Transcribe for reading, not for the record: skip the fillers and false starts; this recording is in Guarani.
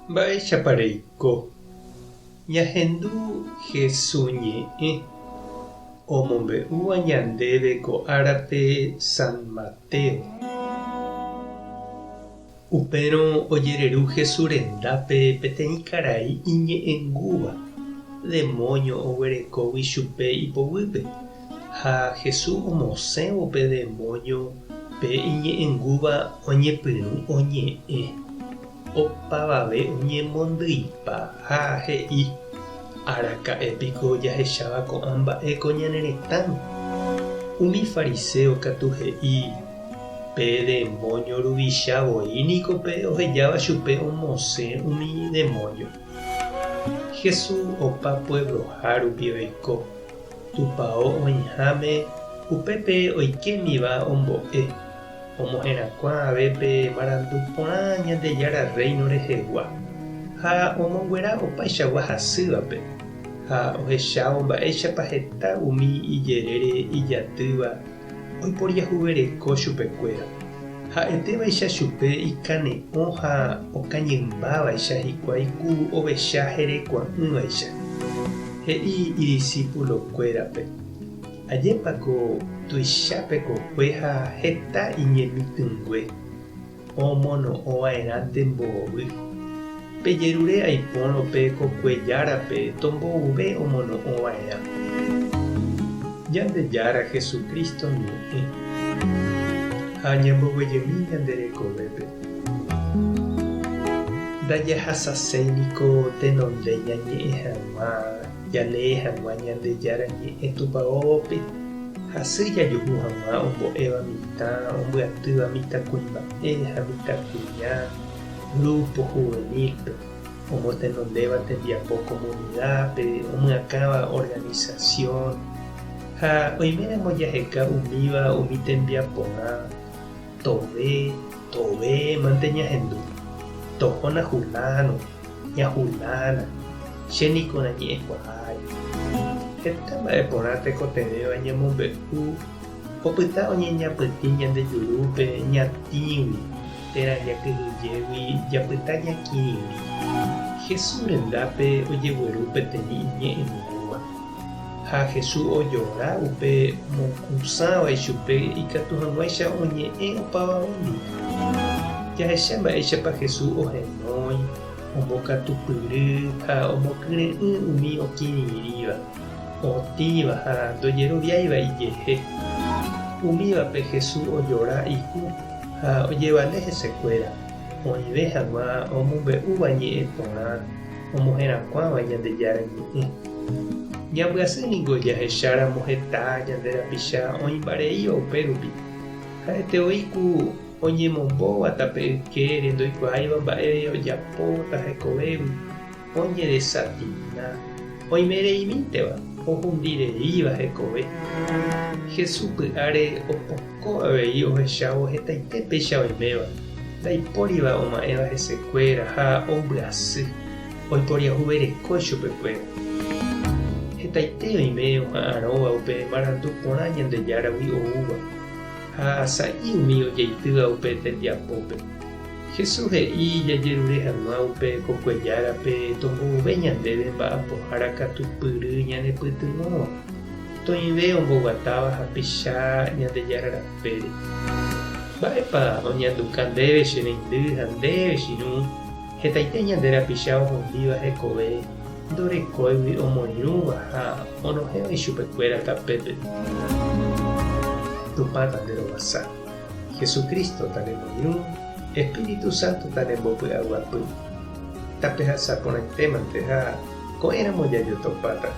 Mba'éichapa reiko? Ñahendu Hesu ñe'ẽ omombe'úva ñandéve ko árape San Mateo. Upérõ ojereru Hesu rendápe peteĩ karai iñe'ẽngúva, demóño oguerekógui chupe ipoguýpe. Ha Hesu omosẽvo pe demóño pe iñe'ẽngúva oñepyrũ oñe'ẽ. Opavave oñemondyipa ha he'i, Araka'e piko jahecháva ko'ã mba'e ko ñane retãme? Umi fariséo katu he'i, Pe demóño ruvicha voi niko pe ohejáva chupe omosẽ umi demóño. Jesús opa puebloha rupi oiko, tupao oĩháme upépe oikémiva ombo'e. Omoherakuã ave pe marandu porã Ñandejára Rréino rehegua, ha omonguera opaichagua hasývape, ha ohechávo mba'éichapa heta umi ijerére ijatýva oiporiahuvereko chupekuéra. Ha'etévaicha chupe ikane'õ ha okañymbávaicha hikuái ku ovecha herekua'ỹvaicha. He'i idisipulokuérape. Ajépa ko tuicha pe kokue ha heta iñemitỹngue, omono'õ va'erãnte mbovy. Pejerure aipórõ pe kokue járape tombouve omono'õ va'erã. Ñandejára Jesucristo ñe'ẽ. Ha ñamboguejymi ñande rekovépe. Ndajahasaséi niko tenonde ñañe'ẽ hag̃ua. Jalee hag̃ua Ñandejára Ñe'ẽ Tupaópe, hasy jajuhu hag̃ua ombo'éva mitã, ombyatýva mitãkuimba'e ha mitãkuña grupo juvenil-pe, omotenondéva tembiapo comunidad-pe, omyakãva organización, ha oiméramo jaheka umíva umi tembiaporã, tove, tove mante ñahendu, tohóna Juláno, Ña Julána, che niko nañe'ẽkuaái. Heta mba'e porã tekotevẽva ñamombe'u opyta oñeñapytĩ ñande jurúpe ñatĩgui térã jakyhyjégui japyta ñakirirĩ. Jesús rendápe ojegueru peteĩ iñe'ẽngúva. Ha Jesús ojora upe omokũsãva ichupe ikatu hag̃uáicha oñe'ẽ opavavéndi. Jahecha mba'éichapa Jesús ohenói, ombokatupyry ha omokyre'ỹ umi okirirĩva, otĩva ha ndojeroviáiva ijehe. Umívape Jesús ojora ikũ ha ojevale hesekuéra, oĩve hag̃ua omombe'úva ñe'ẽ porã omoherakuãva Ñandejára Ñe'ẽ. Ñambyasy ningo jahecháramo heta ñande rapicha oĩmbareíva upérupi, ha'ete voi ku oñemombóva tape ykére ndoikuaáiva mba'e ojapóta hekovégui, oñedesatina, oimereimínteva, ohundireíva hekove. Jesús py'áre opoko avei ohechávo hetaite péicha oiméva, ndaipóriva oma'ẽva hesekuéra ha ombyasy, oiporiahuvereko ichupekuéra. Hetaite oime oha'arõva upe marandu porã Ñandejáragui oúva, ha sa'i umi ojeitýva upe tembiapópe. Jesús he'i jajerure hag̃ua upe kokuejárape tombouve ñandéve mba'apohára katupyry ñanepytyvõva, toĩve omboguatáva hapicha Ñandejára rapére. Mba'épa oñanduka ndéve che reindy ha ndéve che irũ hetaite ñande rapicha ohundíva hekove ndorekóigui omoirũva ha onohẽva ichupekuéra tapépe. Tupã tanderovasa. Jesucristo tanemoirũ, Espíritu Santo tanembopy'aguapy. Tapehasa porãitémante ha ko'ẽramo jajotopáta.